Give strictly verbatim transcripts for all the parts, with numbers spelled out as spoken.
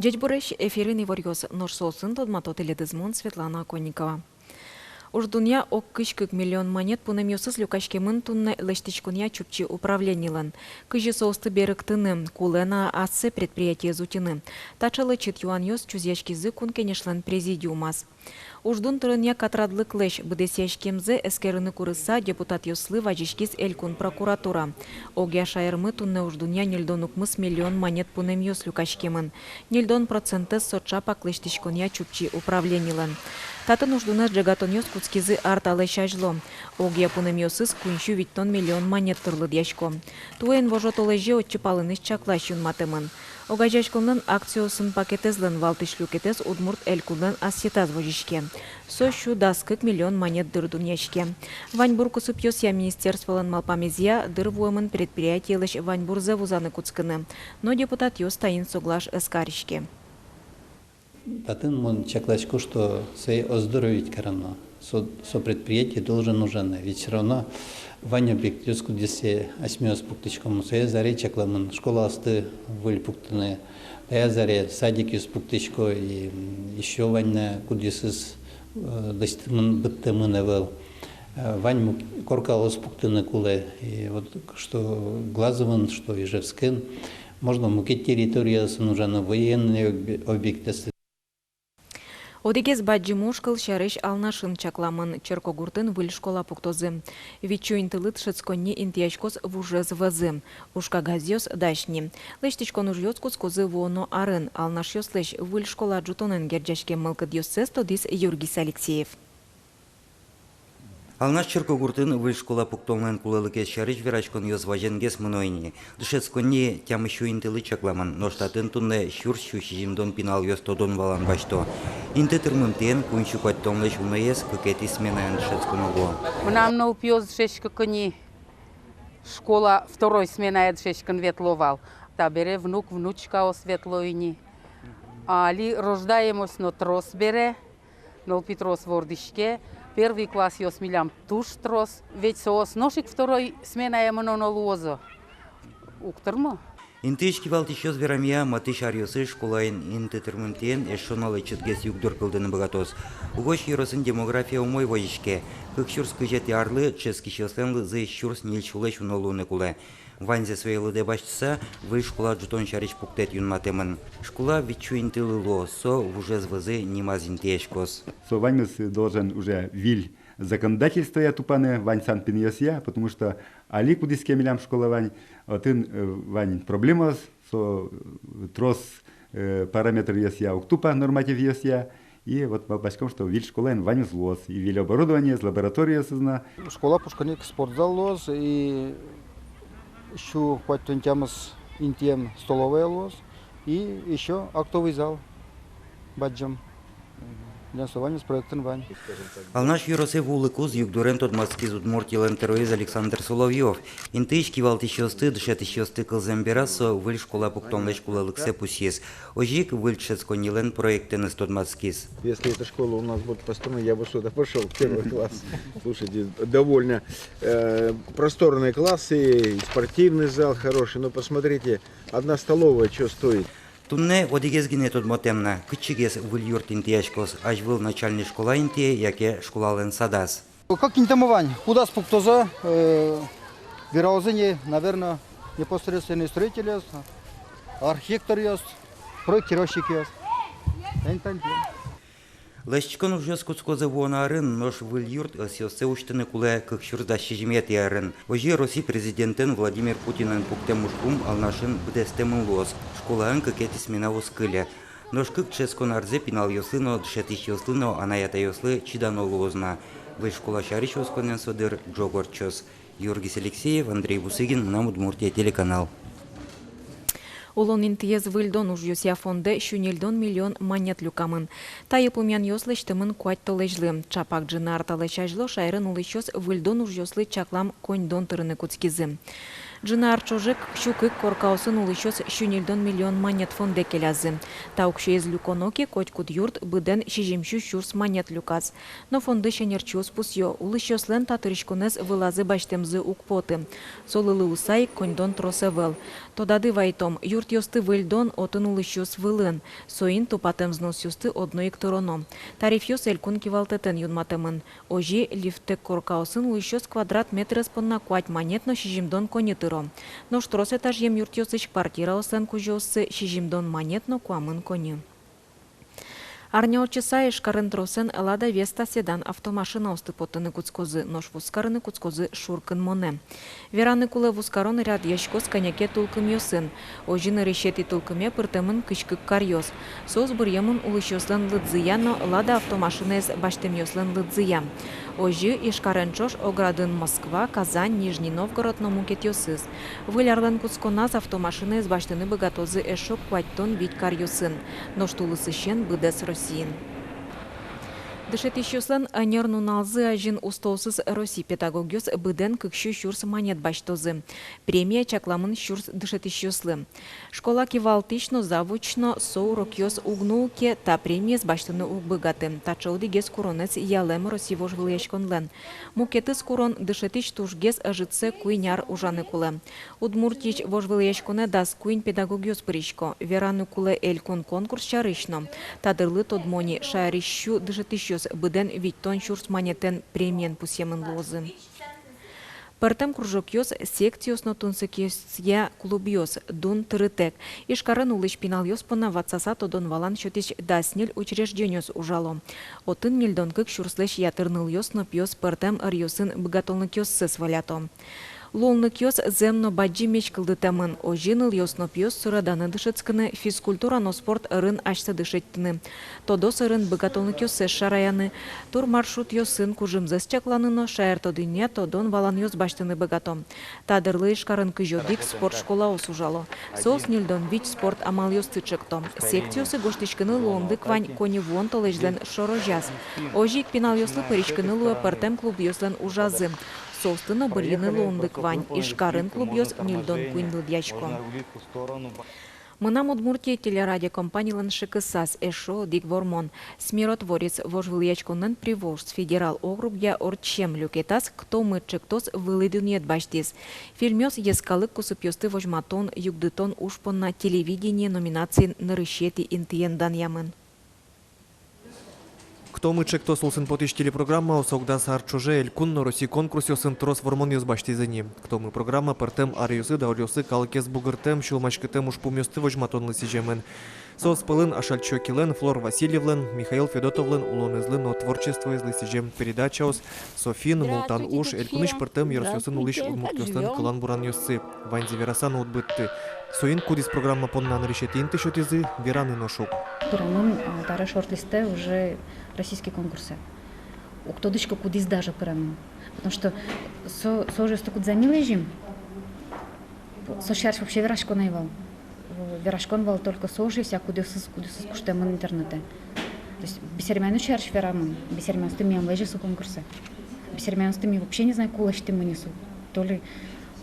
Ӟечбуресь! Эфирын иворъёс, нош соосын тодмато тӥледыз мон, Светлана Оконникова. Уждунъя ог кызь кык миллион манет пунэмъёсыз люкаськемын туннэ лэсьтӥськонъя Чупчи управленилэн. Кызьы соосты берыктыны, кулэ на-а ассэ предприятиез утьыны? Таӵе лэчыт юанъёс чузъяськизы Кун Кенешлэн президиумаз. Уждун тырынъя катрадлыклэсь быдэсъяськемзэ эскерыны курыса, депутатъёслы вазиськиз Элькун прокуратура. Огъя шаермы туннэ уждунъя ньыльдон укмыс миллион манет пунэмъёс люкаськемын. Ньыльдон процентэз со ӵапак лэсьтӥськонъя Чупчи управленилэн. Татын уждунэз ӝегатонъёс кутскизы ар талэсь азьло. Огъя пунэмъёсыз куинь сю витьтон миллион манет тыр лыдъясько. Туэ инвожо толэзе отчы палэнысь чаклась юнматэмын. Огазеяськонлэн акциосын пакетэзлэн валтӥсь люкетэз Удмурт Элькунлэн ассетаз возиське. Со сю дас кык миллион манет дыр дунъяське. Ваньбур кусыпъёсъя министерстволэн малпамезъя, дыр вуэмын предприятиелэсь ваньбурзэ вузаны кутскыны. Но депутатъёс таин соглаш ӧз кариське. Татын мон чакласько, что сое оздоровить кароно. Со, со предприятие должен ужаны. Ведь всё равно вань объектъёс, кудъёссэ асьмеос пуктӥськом, соез аре чакламын школаосты выль пуктыны, таяз аре садикъёс пуктӥсько, и, м, ещё вань на, кудъёсыз, э, лэсьтэмын, быдтэмын ӧвӧл. Э, вань мук-, коркаос пуктыны кулэ. И вот что Глазовын, что Ижевскын, можно мукет территориосын ужаны, военный объ-, объектъёсты. Одӥгез бадӟым уж, кылсярысь, Алнашын чакламын. Черкогуртын выль школа пуктозы. Вить сю интылы дышетсконни интыяськоз вужез вӧзы. Уж кагазъёс дась ни. Лэсьтӥськон ужъёс кутскозы вуоно арын. Алнашъёслэсь выль школа ӝутонэн герӟаськем мылкыдъёссэс тодӥз Юргис Алексеев. Алнаш черкогуртын выль школа пуктонлэн кулэлыкез сярысь вераськонъёс вазенгес мыно ини. Дышетсконни тямыс сю интылы чакламын, нош татын туннэ сюрс сю сизьымдон пиналъёс тодон-валан басьто. Инты тырмымтэен куинь сю куатьтонлэсь уноез кыкетӥ сменаен дышетсконо луо. Мынам нылпиос дышетскыны школа второй сменае дышетскыны ветло вал. Табере внук, внучкаос ветло ини. Али рождаемость но трос бере. Нылпи трос вордӥське, первый классъёс милям туж трос, ведь соос нош ик второй сменае мыноно луозы. Уг тырмы. Интыысь кивалтӥсьёс верамъя, матысь аръёсы школаын инты тырмымтэен эшшо но лэчытгес югдур кылдыны быгатоз. Угось ёросын демография умой возиське. Кык сюрс кызетӥ арлы дышетскисьёслэн лыдзы сюрс ньыль сюлэсь уно луыны кулэ. Ваньзэ сое лыдэ басьтыса, выль школа ӝутон сярысь пуктэт юнматэмын. Школа вить сю интылы луоз, со вужез вӧзы нимаз интыяськоз. Со ваньмыз должен уже выль законодательствоя тупаны, вань санпинъёсъя, потому что али кудӥз ке милям школа вань, отын, э, вань проблемаос, со, э, трос, э, параметръёсъя уг тупа, нормативъёсъя. И вот малпаськом, что выль школаын ваньмыз луоз, и выль оборудованиез, лабораториосыз но. Школа пушкын ик спортзал луоз, и сю куатьтон тямыс интыем столовая луоз, и ещё актовый зал бадӟым. Милям со ваньмыз проектын вань. Алнаш ёросэ вуылыкуз югдурен тодматскиз Удмуртилэн тӧроез Александр Соловьёв. Интыысь кивалтӥсьёсты, дышетӥсьёсты кылзэм бераз, со выль школа пуктонлэсь кулэлыксэ пусйиз. Озьы ик выль дышетсконнилэн проектэныз тодматскиз. Если эта школа у нас будет построена, я бы сюда пошёл в первый класс. Слушайте, довольно, э, просторные классы, и спортивный зал хороший, но посмотрите, одна столовая чего стоит? Туннэ одӥгез гинэ тодмотэм на: кытчыгес выль юрт интыяськоз, азьвыл начальной школа интые яке школалэн садаз. Как интымы вань, кудаз пуктозы, э, вералозы ни, наверно, непосредственный строительёс, архитекторъёс, проектировщикъёс. Тань-тань-тань. Лэсьтӥськон ужъёс кутскозы вуоно арын, нош выль юрт ӧсъёссэ усьтыны кулэ кык сюрс дас сизьыметӥ арын. Озьы Россия президентэн Владимир Путинэн пуктэм ужпум Алнашын быдэстэмын луоз, школаын кыкетӥ смена уз кыле. Нош кык дышетскон арзэ пиналъёслы но, дышетӥсьёслы но, анай-атайёслы чидано луоз на. Выль школа сярысь осконэн со дыр ӝог ортчоз. Юргис Алексеев, Андрей Бусыгин, «Мынам Удмуртие» телеканал. Улон интыез выльдон ужъёсъя фондэ сю ньыльдон миллион манет люкамын. Та йылпумъянъёс лэсьтэмын куать толэзьлы. Ӵапак ӝыны ар талэсь азьло шаерын улӥсьёс выльдон ужъёслы чаклам коньдон тырыны кутскизы. Ӝыны ар ӵоже кык сю кык коркаосын улӥсьёс сю ньыльдон миллион манет фондэ келязы. Та уксёез люконо ке, котькуд юрт быдэн сизьым сю сюрс манет люказ. Но фондысь ӧнерчиос пусъё: улӥсьёслэн та тырисьонэз вылазы басьтэмзы уг поты. Солы луыса ик коньдон трос ӧвӧл. Тодады вайтом: юртъёсты выльдон отын улӥсьёс вылын. Соин тупатэм взносъёсты одно ик тыроно. Тарифъёс элькун кивалтэтэн юнматэмын. Озьы лифттэк коркаосын улӥсьёс квадрат метрез понна куать манет но сизьымдон коньы тыро. Нош трос этажъем юртъёсысь квартираослэн кузёоссы сизьымдон манет но куамын коньы. Арня ортчыса Ижкарын тросэн Лада Веста седан автомашинаосты поттыны кутскозы, нош вузкарыны кутскозы шуркынмонэ. Вераны кулэ, вузкарон радъяськоз кӧня ке тулкымъёсын. Озьы нырысетӥ тулкыме пыртэмын кызь кык каръёс. Соос быръемын улӥсьёслэн лыдзыя но Лада автомашинаез басьтэмъёслэн лыдзыя. Озьы Ижкарен ӵош Оградын Москва, Казань, Нижний Новгород но мукетъёсыз. Выль арлэн кутсконаз автомашинаез басьтыны быгатозы эшшо куатьтон вить каръёсын, нош тулысысен — быдэс Россиын. Дышетӥсьёслэн ӧнер нуналзы азьын устоосыз Россиысь педагогъёс быдэн кык сю сюрс манет басьтозы. Премия чакламын сюрс дышетӥсьёслы. Школа кивалтӥсь но, завуч но со урокъёс уг нуы ке, та премиез басьтыны уг быгаты. Таӵе одӥгез куронэз ялэм Россиысь вожвылъяськонлэн. Мукетыз курон: дышетӥсь тужгес ӧжытсэ куинь ар ужаны кулэ. Удмуртиысь вожвылъяськонэ дас куинь педагогъёс пырисько. Вераны кулэ элькун конкурс сярысь но. Та дырлы тодмо ни: шаерысь сю дышетӥсьёс быдэн витьтон сюрс манетэн премиен пусъемын луозы. Пӧртэм кружокъёс, секциос но тунсыкъёсъя клубъёс, дун тырытэк. Ижкарын улӥсь пиналъёс понна ватсаса тодон-валан сётӥсь дас ньыль учреждениос ужало. Отын ньыльдон кык сюрслэсь ятыр нылъёс но пиос пӧртэм ӧръёсын быгатонлыкъёссэс волято. Луонлыкъёс зэм но бадӟымесь кылдытэмын. Озьы нылъёс но пиос суреданы дышетскыны, физкультура но спорт ӧрын асьсэ дышетскыны, тодос ӧрын быгатонлыкъёссэс шараяны, турмаршрутъёсын кужымзэс чакланы но шаертодонъя тодон-валанъёс басьтыны быгато. Та дырлы Ижкарын кызь одӥг спорт школаос ужало. Соос ньыльдон вить спорт амалъёсты ӵекто. Секциосы гожтӥськыны луонлык вань коньывуон толэзьлэн шорозяз. Озьы ик пиналъёслы пыриськыны луэ пӧртэм клубъёслэн ужазы. Соосты но бырйыны луонлык вань. Ижкарын клубъёс ньыльдон куинь лыдъясько. «Мынам Удмуртие» телерадиокомпанилэн шыкысаз эшшо одӥг вормон. «Смиротворец» вожвылъяськонлэн Приволжск федерал округъя ортчем люкетаз «Кто мы» ӵектос вылӥ дунъет басьтӥз. Фильмъёс йӧскалык кусыпъёсты возьматон, югдытон уж понна телевидение номинациын нырысетӥ интыен данъямын. «Кто мы» ӵектос улсын потӥсь телепрограммаос ог дас ар ӵоже элькун но Россия конкурсъёсын трос вормонъёс басьтӥзы ини. «Кто мы» программа пӧртэм аръёсы, дауръёсы калыкез бугыртэм, сюлмаськытэм ужпумъёсты возьматонлы сӥземын. Соос пӧлын Ашальчи Окилэн, Флор Васильевлэн, Михаил Федотовлэн улонэзлы но творчествоезлы сӥзем передачаос, «Софин», «Мултан уж», элькунысь пӧртэм ёросъёсын улӥсь удмуртъёслэн кылан-буранъёссы. Ваньзэ вераса но уд быдты. Соин кудӥз программа понна нырысетӥ инты сётӥзы, вераны нош уг. Пырамын, а, табере шорт-листэ уже российский конкурсэ. Уг тодӥськы, кудӥз даже пырамын. Потому что со, со ужъёсты кудзэ ми лэзим, со сярысь вообще вераськон ӧй вал. Вераськон вал только со ужъёсъя, кудъёсыз, кудъёсыз куштэмын интернетэ. То есть бесермянъёс сярысь верамын, бесермянъёсты ми ӧм лэзьы со конкурсэ. Бесермянъёсты ми вообще, не знаю, ку лэсьтӥмы ни со. То ли,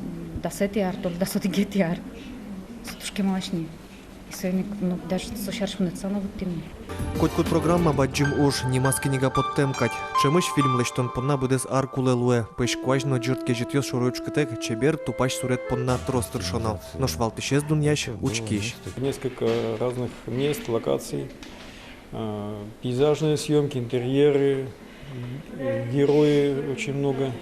м, дасэтӥ ар, то ли дас одӥгетӥ ар. Со туж кемалась ни. И соин ик, ну, даже со сярысь вунэтыса но вуттӥм ни. Котькуд программа — бадӟым уж, нимаз книга поттэм кадь. Ӵемысь фильм лэсьтон понна быдэс ар кулэ луэ. Пӧсь куазь но ӟырт кезьытъёс шоры учкытэк, чебер, тупась суред понна трос тыршоно. Нош валтӥсез дунъясь — учкись. Несколько разных мест, локаций, а, пейзажные съёмки, интерьеры, м, герои, очень много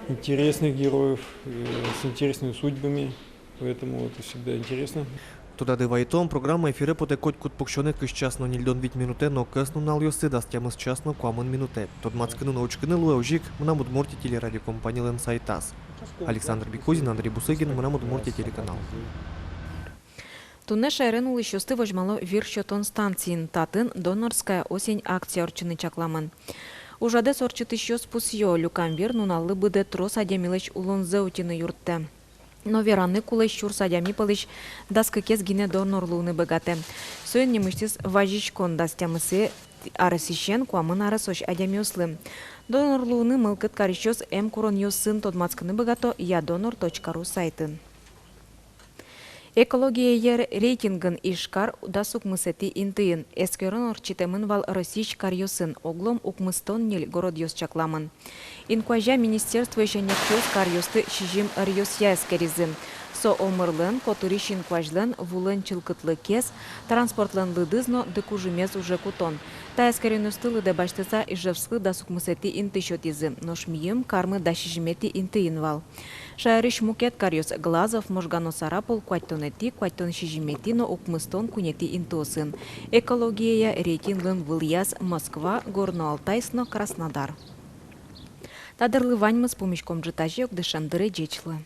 интересных героев, э, с интересными судьбами. Поэтому это всегда интересно. Тодады вайтом, программа эфире потэ котькуд пуксёнэ кызь час но ньыльдон вить минутэ но кӧснуналъёсы дас тямыс час но куамын минутэ. Тодматскыны но учкыны луэ озьы ик «Мынам Удмуртие» телерадиокомпанилэн сайтаз. Александр Бекузин, Андрей Бусыгин, «Мынам Удмуртие» телеканал. Туннэ шаерын улӥсьёсты возьмало вир сётон станциын. Татын «Донорская осень» акция ортчыны чакламын. Ужрадэз ортчытӥсьёс пусъё: люкам вир нуналлы быдэ трос адямилэсь улонзэ утьыны юрттэ. Но вераны кулэ, сюрс адями пӧлысь дас кыкез гинэ донор луыны быгатэ. Соин нимысьтыз вазиськон дас тямысэ арысен куамын аресозь адямиослы. Донор луыны мылкыд карисьёс эмкуронъёсын тодматскыны быгато я донор точка ру сайтын. Экология рейтингын Ижкар дас укмысэтӥ интыын. Эскерон ортчытэмын вал Россиысь каръёсын, оглом укмыстон ньыль городъёс чакламын. Инкуазя министерствоысь ӧнерчиос каръёсты сизьым ӧръёсъя эскеризы. Со омырлэн, котырысь инкуазьлэн, вулэн чылкытлыкез, транспортлэн лыдыз но дыкужымез уже кутон. Та эскеронъёсты лыдэ басьтыса, Ижевсклы дас укмысэтӥ инты сётӥзы, нош миым кармы дас сизьыметӥ интыын вал. Шаерысь мукет каръёс: Глазов, Можга но Сарапул куатьтонэтӥ, куатьтон сизьыметӥ но укмыстон куинетӥ интыосын. Экология рейтинглэн вылӥяз Москва, Горно-Алтайск но Краснодар. Та дырлы ваньмыз. Пумиськом ӝытазе ик дышем дыре. Ӟеч луэ.